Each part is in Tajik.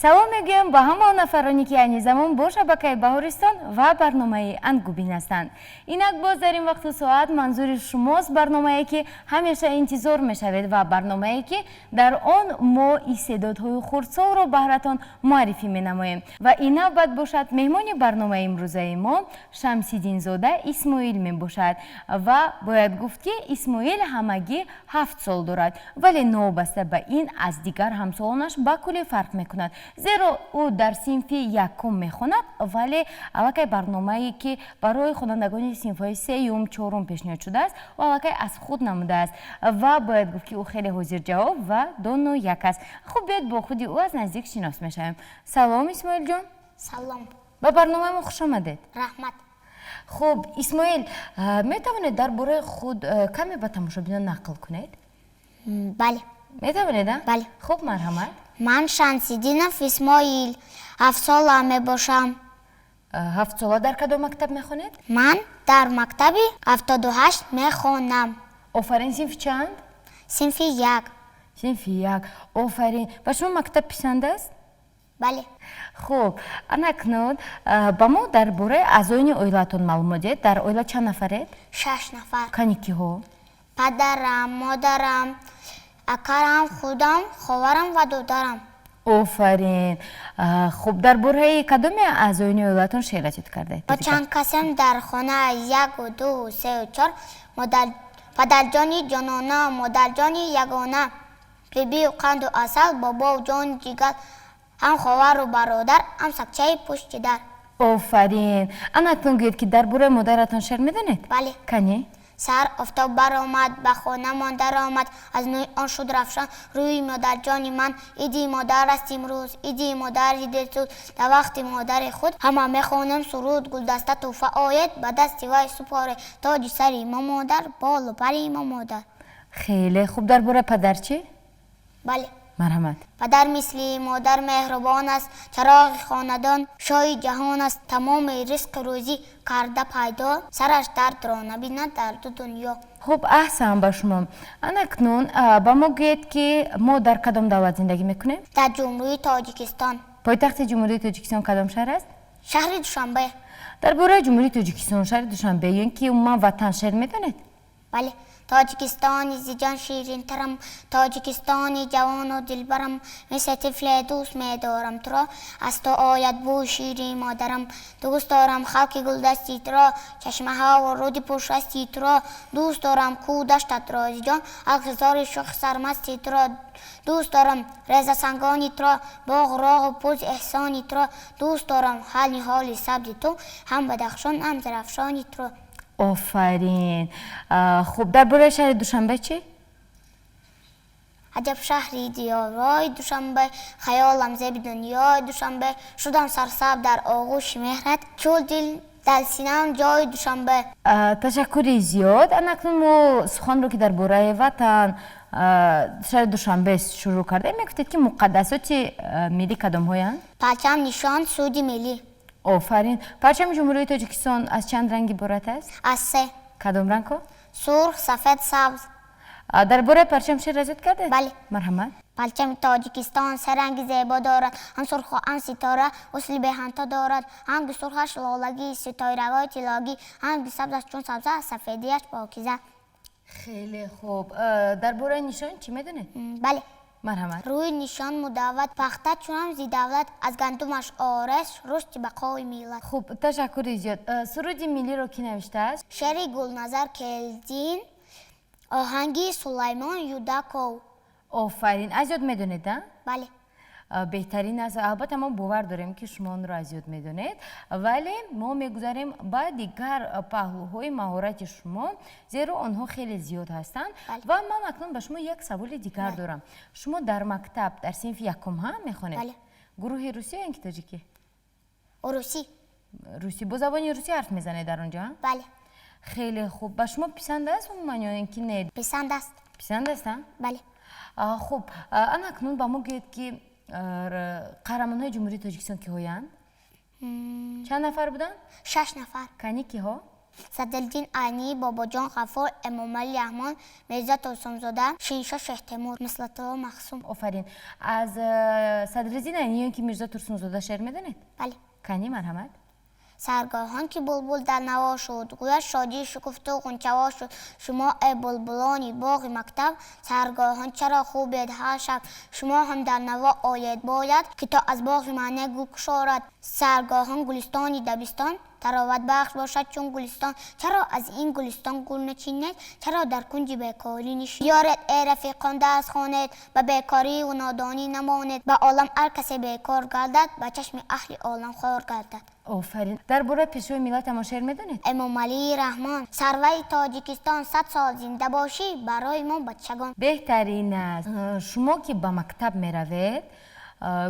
Салом мегӯям ба ҳама он нафароне, ки айни замон бо шабакаи Баҳористон ва барномаи Ангубин ҳастанд. Инак боз дар ин вақту соат манзури шумост барномае, ки ҳамеша интизор мешавед, ва барномае, ки дар он мо истеъдодҳои хурдсолро баҳратон муаррифӣ менамоем. Ва ин навбат бошад, меҳмони барномаи имрӯзаи мо Шамсиддинзода Исмоил мебошад. Ва бояд гуфт, ки Исмоил ҳамагӣ 7 сол дорад, вале новобаста ба ин аз дигар ҳамсолонаш ба куллӣ фарқ мекунад, зеро ӯ дар синфи якум мехонад, вале аллакай барномае, ки барои хонандагони синфҳои сеюм, чорум пешниҳод шудааст, ӯ аллакай аз худ намудааст. Ва бояд гуфт, ки ӯ хеле ҳозирҷавоб ва доно як аст. Хуб, биёед, бо худи ӯ аз наздик шинос мешавем. Салом, Исмоилҷон. Салом. Ба барномаи мо хуш омадед. Раҳмат. Хуб, Исмоил, метавонед дар бораи худ каме ба тамошобинон нақл кунед? Бале. Метавонед, а? Бале. Хуб, марҳамат. Ман Шамсиддинов Исмоил, 7-сола мебошам. 7-сола. Дар кадом мактаб мехонед? Ман дар мактаби 78 мехонам. Офарин. Синфи чанд? Синфи як. Синфи як, офарин. Ба шумо мактаб писанд аст? Бале. Хуб, анакнун ба мо дар бораи аъзоёни оилаатон маълумот диҳед. Дар оила чанд нафаред? Шаш нафар. Кани, киҳо? Падарам, модарам, акарам, худам, ховарам ва додарам. Офарин. Хуб, дар бораи кадоме аъзоёни оилаатон шеър эҷод кардаед? Мо чанд касем дар хона: яку, ду, сеу, чор. Падарҷони ҷонона, модарҷони ягона, бибию қанду асал, бобоу ҷону ҷигар, ҳам ховару бародар, ҳам сагчаи пушти дар. Офарин. Анакнун гӯед, ки дар бораи модаратон шеър медонед? Бале. Кани. Саҳар офтоб баромад, ба хонамон даромад, аз нури он шуд равшан рӯи модарҷони ман. Иди модар аст имрӯз, иди модари дилсӯз. Дар вақти модари худ ҳама мехонем суруд. Гулдаста тӯҳфа оед, ба дасти вай супоред. Тоҷи сари мо модар, болу пари мо модар. Хеле хуб. Дар бораи падар чӣ? Бале. Марҳамат. Падар мисли модар меҳрубон аст, чароғи хонадон, шоҳи ҷаҳон аст. Тамоми ризқу рӯзӣ карда пайдо, сараш дардро набинад дар ду дунё. Хуб, аҳсан ба шумо. Анакнун ба мо гӯед, ки мо дар кадом давлат зиндагӣ мекунем? Дар Ҷумҳурии Тоҷикистон. Пойтахти Ҷумҳурии Тоҷикистон кадом шаҳр аст? Шаҳри Душанбе. Дар бораи Ҷумҳурии Тоҷикистон, шаҳри Душанбе ё ин ки умуман ватан шеър медонед? Бале. Тоҷикистони зи ҷон ширинтарам, Тоҷикистони ҷавону дилбарам, мисли тифле дӯст медорам туро, аз ту ояд бӯи шири модарам. Дӯст дорам халқи гулдасти туро, чашмаҳову руди пуршасти туро, дӯст дорам кӯҳ даштатро зи ҷон, алғизори шӯхи сармасти туро, дӯст дорам резасангони туро, боғу роғу пузи эҳсони туро, дӯст дорам ҳал ниҳоли сабзи ту, ҳам Бадахшон, ҳам Зарафшони туро. Офарин. Хуб, дар бораи шаҳри Душанбе чӣ? Аҷаб шаҳри диёрҳои Душанбе, хаёлам зеби дунёи Душанбе, шудам сарсабз дар оғӯши меҳрат, чун дил дар синам ҷои Душанбе. Ташаккури зиёд. Анакнун мо суханро, ки дар бораи ватан, шаҳри Душанбе шурӯъ кардем, мегуфтед, ки муқаддасоти миллӣ кадомҳоянд? Парчам, нишон, суруди миллӣ. Офарин. Парчами Ҷумҳурии Тоҷикистон аз чанд ранг иборат аст? Аз се. Кадом рангҳо? Сурх, сафед, сабз. Дар бораи парчам шеър эҷод кардед? Бале. Марҳамат. Парчами Тоҷикистон се ранги зебо дорад, ҳам сурху ҳам ситора, ҳусни беҳамто дорад. Ранги сурхаш лолагӣ, ситораҳои тиллогӣ, ранги сабзаш чун сабза, сафедиаш покиза. Хеле хуб. Дар бораи нишон чӣ медонед? Бале. Марҳамат. Рӯи нишон мудаввар, пахта чун рамзи давлат, аз гандумаш ореш рушди бақои миллат. Хуб, ташаккури зиёд. Суруди миллиро кӣ навиштааст? Шеъри Гулназар Келдин, оҳанги Сулаймон Юдаков. Офарин. Аз ёд медонед, а? Бале. Беҳтарин аст. Албатта, мо бовар дорем, ки шумо онро аз ёд медонед, вале мо мегузарем ба дигар паҳлӯҳои маҳорати шумо, зеро онҳо хеле зиёд ҳастанд. Ва ман акнун ба шумо як саволи дигар дорам. Шумо дар мактаб дар синфи якум ҳа мехонед? Бале. Гурӯҳи русӣ ё ин ки тоҷикӣ? Русӣ. Русӣ. Бо забони русӣ ҳарф мезанед дар он ҷо? Бале. Хеле хуб. Ба шумо писанд аст умуман ё ин ки не? Писанд аст. Писанд аст, а? Бале. Хуб, ана акнун ба мо гӯед, ки қаҳрамонҳои Ҷумҳурии Тоҷикистон киҳоянд? Чанд нафар буданд? Шаш нафар. Кани, киҳо? Садриддин Айнӣ, Бобоҷон Ғафур, Эмомалӣ Раҳмон, Мирзо Турсунзода, Шириншоҳ Шоҳтемур, Насратулло Маҳсум. Офарин. Аз Садриддин Айнӣ ё ки Мирзо Турсунзода шеър медонед? Бале. Кани, марҳамат. Саргоҳон ки булбул дар наво шуд, гӯяд шодӣ шукуфту ғунчаво шуд. Шумо эй булбулони боғи мактаб, саргоҳон чаро хубед ҳар шаб? Шумо ҳам дар наво оед бояд, ки то аз боғи маъне гул кушорад. Саргоҳон гулистони дабистон, тароватбахш бошад чун гулистон. Чаро аз ин гулистон гул начинед? Чаро дар кунҷи бекорӣ нишинед? Ёред эй рафиқон, дарс хонед, ба бекорӣ ва нодонӣ намонед. Ба олам ҳар касе бекор гардад, ба чашми аҳли олам хор гардад. Офарин. Дар бораи пешвои миллат ҳамон шеър медонед? Эмомалӣ Раҳмон, сарвари Тоҷикистон, 100 сол зинда бошӣ барои мо бачагон. Беҳтарин аст. Шумо ки ба мактаб меравед,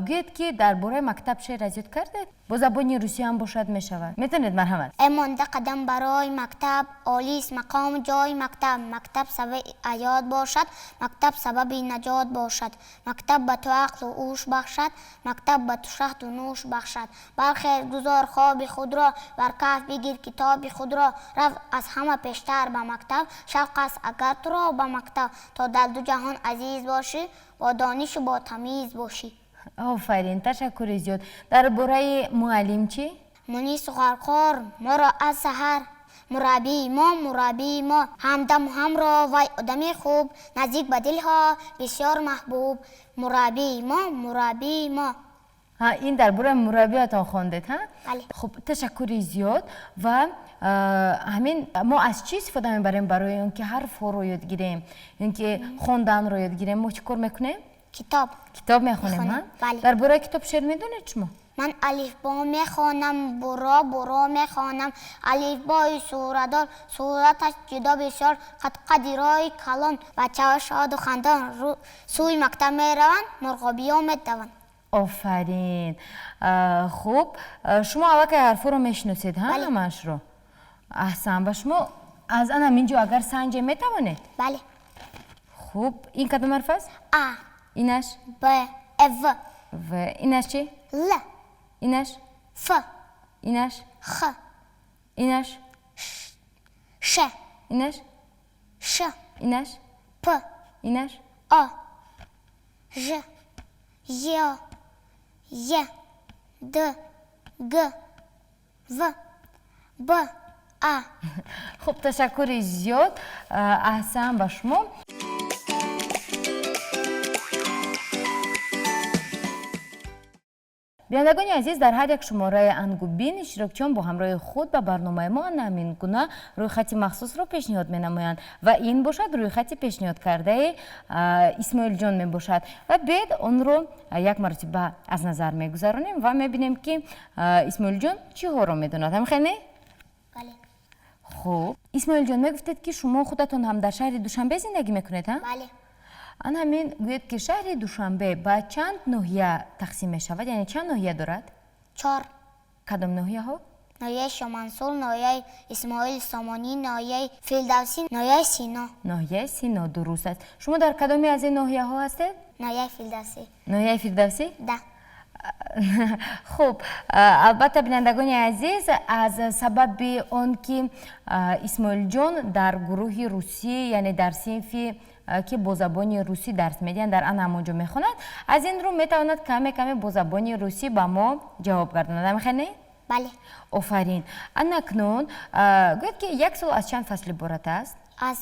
гӯед ки дар бораи мактаб шеър аз ёд кардед? Бо забони русӣ ҳам бошад мешавад. Метавонед, марҳамат. Э монда қадам барои мактаб, олист мақому ҷои мактаб. Мактаб сабаби ҳаёт бошад, мактаб сабаби наҷот бошад. Мактаб ба ту ақлу ҳуш бахшад, мактаб ба ту шаҳду нӯш бахшад. Бархез, гузор хоби худро, бар каф бигир китоби худро. Рав аз ҳама пештар ба мактаб, шавқ аст агар туро ба мактаб. То дар ду ҷаҳон азиз бошӣ, бо донишу бо тамиз бошӣ. Офарин, ташаккури зиёд. Дар бораи муаллим чӣ? Мунису Ғарқор моро аз саҳар, мураббии мо, мураббии мо, ҳамдаму ҳамроҳ вай одами хуб, наздик ба дилҳо бисёр маҳбуб. Мураббии мо, мураббии мо. Ҳа, ин дар бораи мураббиятон хондед, ҳа? Бале. Хуб, ташаккури зиёд. Ва ҳамин мо аз чӣ истифода мебарем барои он ки ҳарфҳоро ёд гирем, ё ки хонданро ёд гирем? Мо чӣ кор мекунем? Китоб. Китоб мехонем, ҳа? Бале. Дар бораи китоб шеър медонед шумо? Ман алифбо мехонам, буро буро мехонам. Алифбои сурадор, сураташ ҷудо бисёр, қадқади роҳи калон, бачаҳо шоду хандон сӯи мактаб мераванд, мурғобиё медаванд. Офарин. Хуб, шумо аллакай ҳарфҳоро мешиносед, ҳа? Бале. Ҳамаашро? Аҳсан, ба шумо аз ана ҳамин ҷо агар санҷе метавонед? Бале. Хуб, ин кадом ҳарф аст? А. Инаш? Б, В. В. Инаш чӣ? Л. Инаш? Ф. Инаш? Х. Инаш? Ш. Инаш? Ш. Инаш? П. Инаш? О. Ж. Е. Е. Д. Г. В. Б. А. Хуб, ташаккури зиёд. Аҳсан ба шумо. Бинандагони азиз, дар ҳар як шумораи Ангубин иштирокчиён бо ҳамроҳи худ ба барномаи мо ана ҳамин гуна рӯйхати махсусро пешниҳод менамоянд ва ин бошад рӯйхати пешниҳодкардаи Исмоилҷон мебошад. Ва биед онро як маротиба аз назар мегузаронем ва мебинем ки Исмоилҷон чиҳоро медонад. Ҳамин хел не? Бале. Хуб, Исмоилҷон, мегуфтед ки шумо худатон ҳам дар шаҳри Душанбе зиндагӣ мекунед, ҳа? Бале. Ана ҳамин гӯед ки шаҳри Душанбе ба чанд ноҳия тақсим мешавад? Яъне чанд ноҳия дорад? 4. Кадом ноҳияҳо? Ноҳияи Шомансур, ноҳияи Исмоил Сомонӣ, ноҳияи Фирдавсӣ, ноҳияи Сино. Ноҳияи Сино, дуруст аст. Шумо дар кадоме аз ин ноҳияҳо ҳастед? Ноҳияи Фирдавсӣ. Ноҳияи Фирдавсӣ? Да. Хуб, албатта, бинандагони азиз, аз сабаби он ки Исмоилҷон дар гурӯҳи русӣ, яъне дар синфи ки бо забони русӣ дарс медиҳанд, дар ана ҳамон ҷо мехонад, аз ин рӯ метавонад каме каме бо забони русӣ ба мо ҷавоб гардонад. Ҳамин хел не? Бале. Офарин. Анакнун, гӯед ки як сол аз чанд фасл иборат аст? Аз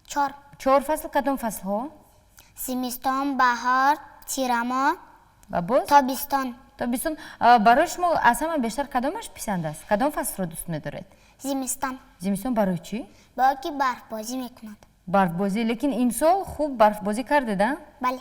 4. 4 фасл. Кадом фаслҳо? Зимистон, баҳор, тирамоҳ ва боз? Тобистон. Тобистон. Барои шумо аз ҳама бештар кадомаш писанд аст? Кадом фаслро дӯст медоред? Зимистон. Зимистон барои чӣ? Барои ки барфбозӣ мекунад. Барфбозӣ, лекин имсол хуб барфбозӣ кардед, а? Бале.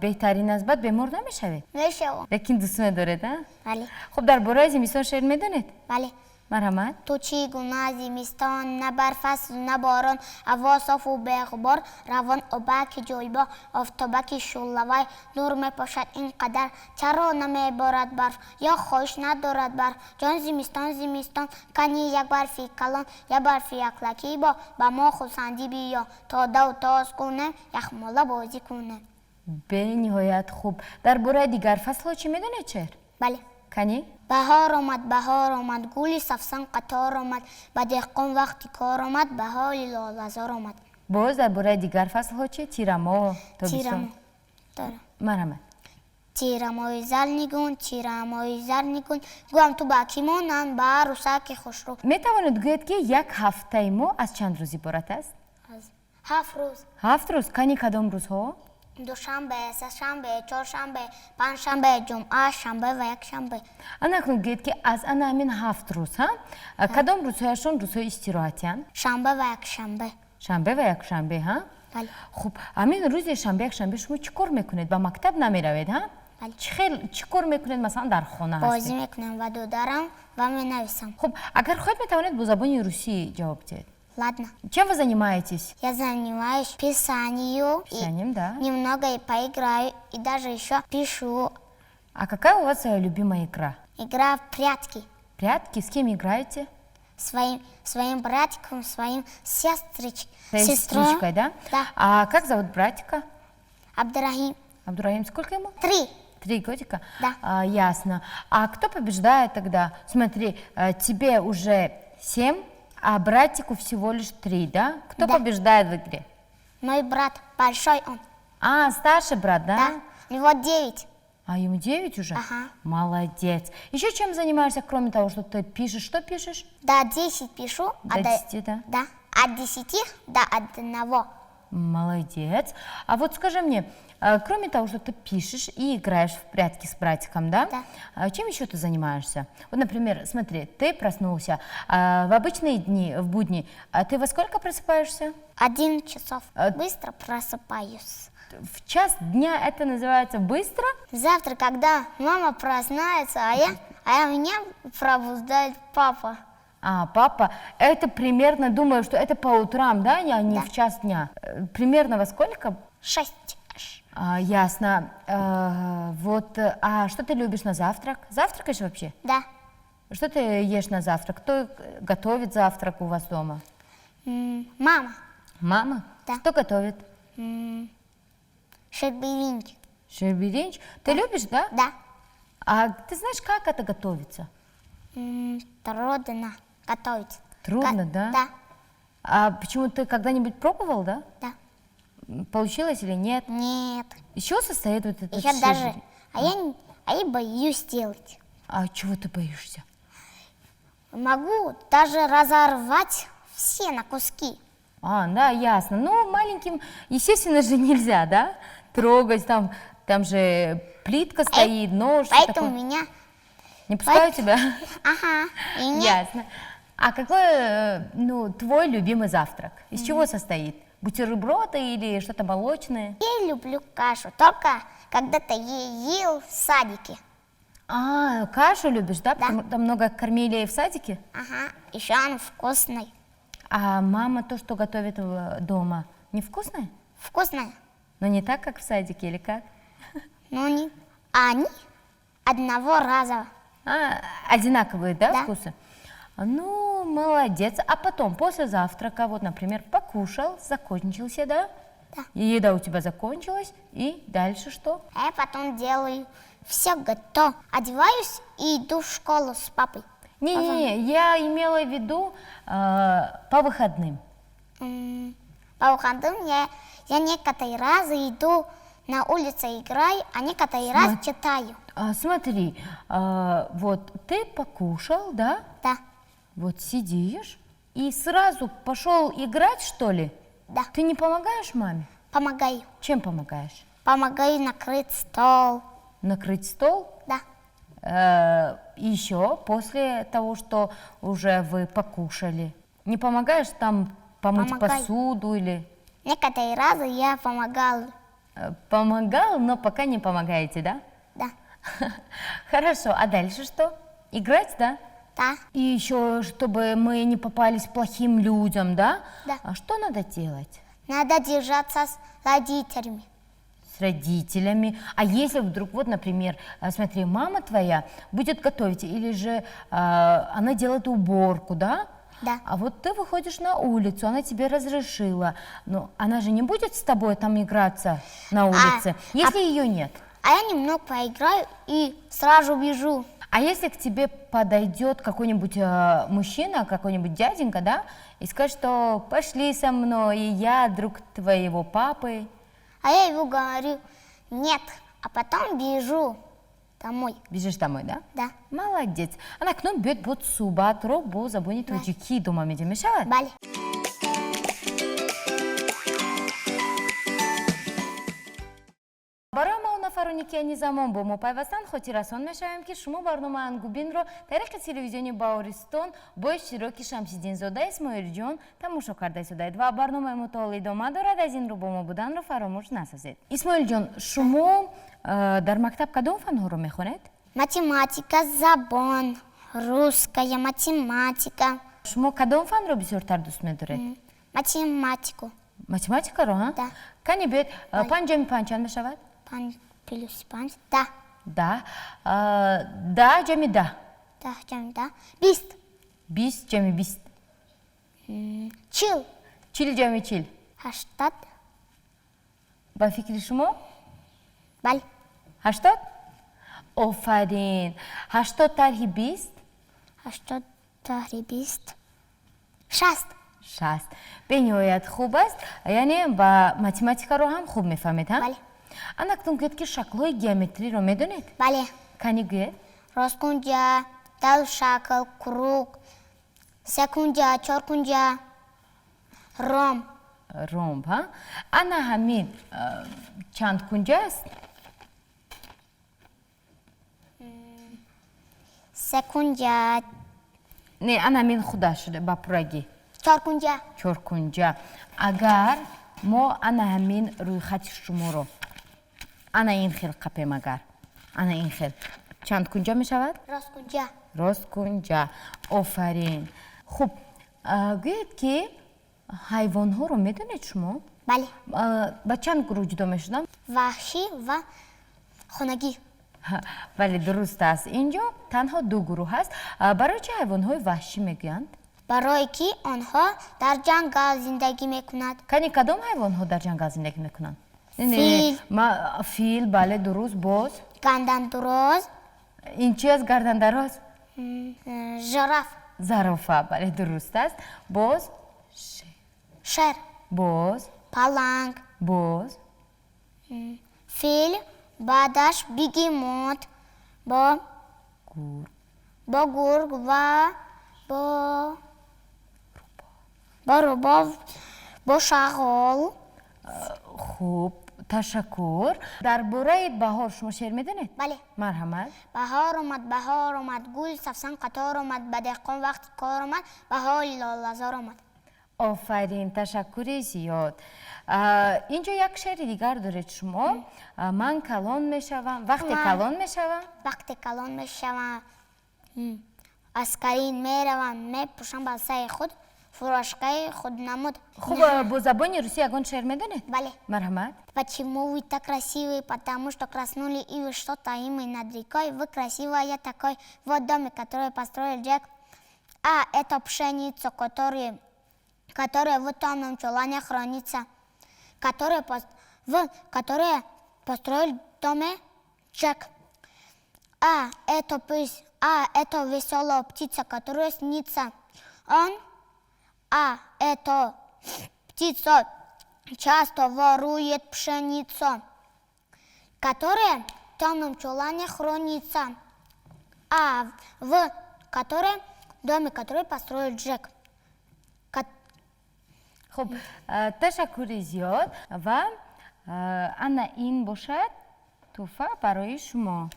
Беҳтарин аст, баъд бемор намешавед? Мешавам. Лекин дӯст медоред, а? Бале. Хуб, дар бораи зимистон шеър медонед? Бале. Марҳамат. Ту чӣ гуна зимистон, на барф аст, на борон, ҳаво софу беғубор, равон обаки ҷойбоҳ, офтобаки шӯълавай, нур мепошад ин қадар, чаро намеборад барф, ё хоҳиш надорад барф. Ҷон зимистон, зимистон, кани як барфи калон, як барфи яклакӣ бо, ба мо хурсандӣ биё, то дав тоз кунем, яхмола бозӣ кунем. Бениҳоят хуб. Дар бораи дигар фаслҳо чӣ медонед шеър? Бале. Кани? Баҳор омад, баҳор омад, гули савсан қатор омад, ба деҳқон вақти кор омад, ба ҳоли лолазор омад. Боз дар бораи дигар фаслҳо чи? Тирамоҳ, тобистон. Тирамо дорам. Марҳамат. Тирамоҳи зарнигун, тирамоҳи зарнигун, гӯям ту ба кӣ монанд, ба арӯсаки хушрӯ. Метавонед гӯед, ки як ҳафтаи мо аз чанд рӯз иборат аст? Аз 7 рӯз. 7 рӯз. Кани, кадом рӯзҳо? Душанбе, сешанбе, чоршанбе, панҷшанбе, ҷумъа, шанбе ва якшанбе. Ана акнун гӯед, ки аз ана ҳамин 7 рӯз, ҳа, кадом рӯзҳояшон рӯзҳои истироҳатиянд? Шанбе ва якшанбе. Шанбе ва якшанбе, ҳа? Бале. Хуб, ҳамин рӯзи шанбе, якшанбе шумо чӣ кор мекунед? Ба мактаб намеравед, ҳа? Бале. Чӣ хел, чӣ кор мекунед, масалан, дар хона бозӣ ҳастед? Мекунам ва додарам ва менависам. Хуб, агар хоҳед, метавонед бо забони русӣ ҷавоб диҳед. Ладно. Чем вы занимаетесь? Я занимаюсь писанию и Писанием, да. Немного и поиграю, и даже еще пишу. А какая у вас любимая игра? Игра в прятки. Прятки? С кем играете? Своим братиком, своим Своей сестрой. Сестричкой, да? Да. А как зовут братика? Абдурахим. Абдурахим, сколько ему? 3. 3 годика? Да. А, ясно. А кто побеждает тогда? Смотри, тебе уже 7, а братику всего лишь 3, да? Кто Да. побеждает в игре? Мой брат, большой он. А, старший брат, да? Да. У него 9. А ему 9 уже? Ага. Молодец. Еще чем занимаешься, кроме того, что ты пишешь? Что пишешь? До 10 пишу. До 10, да? Да. От 10 до 1. Молодец. А вот скажи мне, кроме того, что ты пишешь и играешь в прятки с братиком, да? Да. А чем еще ты занимаешься? Вот, например, смотри, ты проснулся в обычные дни, в будни, а ты во сколько просыпаешься? 1 часов. А- Быстро просыпаюсь. В час дня это называется быстро? Завтра, когда мама проснается, а я меня пробуждает папа. А, папа, это примерно, думаю, что это по утрам, да, а не Да. в час дня. Примерно во сколько? 6. А, ясно. Вот, а что ты любишь на завтрак? Завтракаешь вообще? Да. Что ты ешь на завтрак? Кто готовит завтрак у вас дома? Мама. Мама? Да. Что готовит? Ширбиринч. Ширбиринч. Ты любишь, да? Да. А ты знаешь, как это готовится? Трудно готовить. Трудно, да? Да. А почему, ты когда-нибудь пробовал, да? Да. Получилось или нет? Нет. Из чего состоит вот этот Еще даже. А я боюсь делать. А чего ты боишься? Могу даже разорвать все на куски. А, да, ясно. Ну, маленьким, естественно же, нельзя, да? Трогать там, там же плитка стоит, нож, всё Поэтому такое. меня. Не пускают тебя? Ага. И меня. Ясно. А какой, ну, твой любимый завтрак? Из чего состоит? Бутерброды или что-то молочное? Я люблю кашу. Только когда-то я ел в садике. А, кашу любишь, да? Да. Потому что много кормили в садике? Ага. Еще он вкусный. А мама то, что готовит дома, невкусное? Вкусная. Но не так, как в садике, или как? Но не. А они одного раза. А, одинаковые, да, Да. вкусы? Ну, молодец. А потом, после завтрака, вот, например, покушал, закончился, да? Да. И еда у тебя закончилась, и дальше что? А я потом делаю все готово. Одеваюсь и иду в школу с папой. Не-не-не, я имела в виду по выходным. По выходным я некоторые разы иду на улице играю, а некоторые раз читаю. А, смотри, вот ты покушал, да? Да. Вот сидишь и сразу пошел играть, что ли? Да. Ты не помогаешь маме? Помогаю. Чем помогаешь? Помогаю накрыть стол. Накрыть стол? Да. Еще после того, что уже вы покушали? Не помогаешь там помыть Помогаю. Посуду или... Некоторые разы я помогал. Помогал, но пока не помогаете, да? Да. Хорошо, а дальше что? Играть, да? Да. И еще, чтобы мы не попались плохим людям, да? Да. А что надо делать? Надо держаться с родителями. С родителями. А если вдруг, вот, например, смотри, мама твоя будет готовить, или же она делает уборку, да? Да. А вот ты выходишь на улицу, она тебе разрешила, но она же не будет с тобой там играться на улице, если ее нет. А я немного поиграю и сразу бежу. А если к тебе подойдет какой-нибудь мужчина, какой-нибудь дяденька, да, и скажет, что пошли со мной, и я друг твоего папы? А я ему говорю, нет, а потом бежу домой. Бежишь домой, да? Да. Молодец. Ана акнун биёед бо суҳбатро бо забони тоҷикӣ идома медиҳем, мешавад? Бале. Барои ма он нафароне, ки айни замон бо мо пайвастанд, хотиррасон мешавем, ки шумо барномаи Ангубинро тариқи телевизиони Баҳористон бо иштироки Шамсиддинзода Исмоилҷон тамошо карда истодаед ва барномаи мо то ҳол идома дорад. Аз ин рӯ бо мо буданро фаромӯш насозед. Исмоилҷон, шумо дар мактаб кадом фанҳоро мехонед? Математика, забон, русская, математика. Шумо кадом фанро бисёртар дӯст медоред? Математику. Математикаро, ҳа? Да. Кани биёед, панҷ ҷамъи панҷ чанд мешавад? Панҷ плюс панҷ, 10. 10. 10 ҷамъи 10? 10 ҷамъи 10, 20. 20 ҷамъи 20? 40. 40 ҷамъи 40? 80. Ба фикри шумо? Бале. 80? Офарин. 80 тарҳи 20? 80 тарҳи 20, 60. 60. Бениҳоят хуб аст, яъне ба математикаро ҳам хуб мефаҳмед, ҳа? Бале. Ана акнун гӯед, ки шаклҳои геометриро медонед? Бале. Кани гӯед. Росткунҷа, давшакл, круг, секунҷа, чоркунҷа, ромб. Ромб, ҳа? Ана ҳамин чанд кунҷа аст? Секунҷа. Не, ана ҳамин худаш ба пуррагӣ. Чоркунҷа. Чоркунҷа. Агар мо ана ҳамин рӯйхати шуморо ана ин хел қапем, агар ана ин хел, чанд кунҷа мешавад? Росткунҷа. Росткунҷа, офарин. Хуб, гӯед, ки ҳайвонҳоро медонед шумо? Бале. Ба чанд гурӯҳ ҷудо мешуданд? Ваҳшӣ ва хонагӣ. Бале, дуруст аст. Ин ҷо танҳо ду гурӯҳ аст. Барои чӣ ҳайвонҳои ваҳшӣ мегӯянд? Барое ки онҳо дар ҷангал зиндагӣ мекунанд. Кани, кадом ҳайвонҳо дар ҷангал зиндагӣ мекунанд? Фил. Фил, бале, дуруст. Боз? Гардандароз. Ин чи аст, гардандароз? Жираф. Зарофа, бале, дуруст аст. Боз? Шер. Боз? Паланг. Боз? Фил, баъдаш бегемот бо гург. Бо гург ва бо рӯбоҳ, бо шағол. Хуб, ташаккур. Дар бораи баҳор шумо шеър медонед? Бале. Марҳамат. Баҳор омад, баҳор омад, гул савсан қатор омад, ба деҳқон вақти кор омад, баҳори лолазор омад. Офарин, ташаккури зиёд. Инҷо як шеъри дигар доред шумо. Ман калон мешавам, вақте калон мешавам. Вақте калон мешавам, аскарин меравам, мепӯшам ба сари худ фуражкаи худнамуд. Хуб, бо забони русӣ ягон шеър медонед? Бале. Марҳамат. Почему вы так красивые? Потому что краснули и вы что-то и мы над рекой. Вы красивая такой. Вот домик, который построил Джек. А, это пшеница, которая в темном чулане хранится. Которая построил в доме Джек. А, это пусть, а, это веселая птица, которая снится. Он, а, это птица часто ворует пшеницу, которая в темном чулане хранится. А, в которой доме, который построил Джек. Хуб, ташаккури зиёд ва ана ин бошад тӯҳфа барои шумо.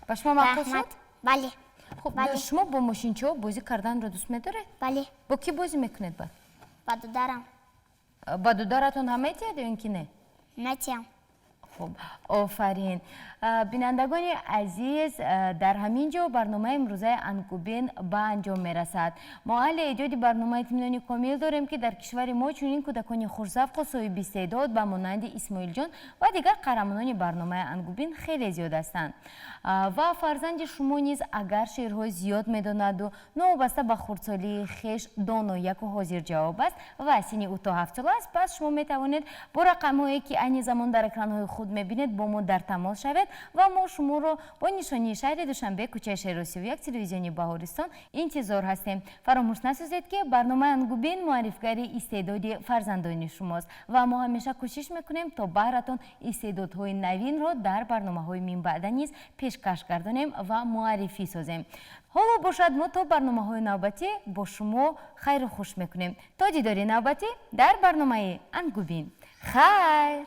Ба шумо маъқул шуд? Бале. Хуб, шумо бо мошинчаҳо бозӣ карданро дӯст медоред? Бале. Бо кӣ бозӣ мекунед баъд? Ба додарам. Ба додаратон ҳам метиҳад ё ин ки не? Метиҳам. Хуб, офарин. Бинандагони азиз, дар ҳамин ҷо барномаи имрӯзаи Ангубин ба анҷом мерасад. Мо аҳли эҷоди барнома итминони комил дорем, ки дар кишвари мо чунин кӯдакони хушзавқу соҳиби истеъдод ба монанди Исмоилҷон ва дигар қаҳрамонони барномаи Ангубин хеле зиёд ҳастанд. Ва фарзанди шумо низ агар шеърҳои зиёд медонаду новобаста ба хурдсолии хеш донояку ҳозирҷавоб аст ва синни ӯ то 7-сола аст, пас шумо метавонед бо рақамҳое, ки айни замон дар экранҳои худ Худ мебинед, бо мо дар тамос шавед ва мо шуморо бо нишонии шаҳри Душанбе, кӯчаи Шеро 31, телевизиони Баҳористон интизор ҳастем. Фаромӯш насозед, ки барномаи Ангубин муаррифгари истеъдоди фарзандони шумост ва мо ҳамеша кӯшиш мекунем, то баҳратон истеъдодҳои навинро дар барномаҳои минбаъда низ пешкаш гардонем ва муаррифӣ созем. Ҳоло бошад, мо то барномаҳои навбатӣ бо шумо хайру хуш мекунем. То дидори навбатӣ дар барномаи Ангубин, хайр.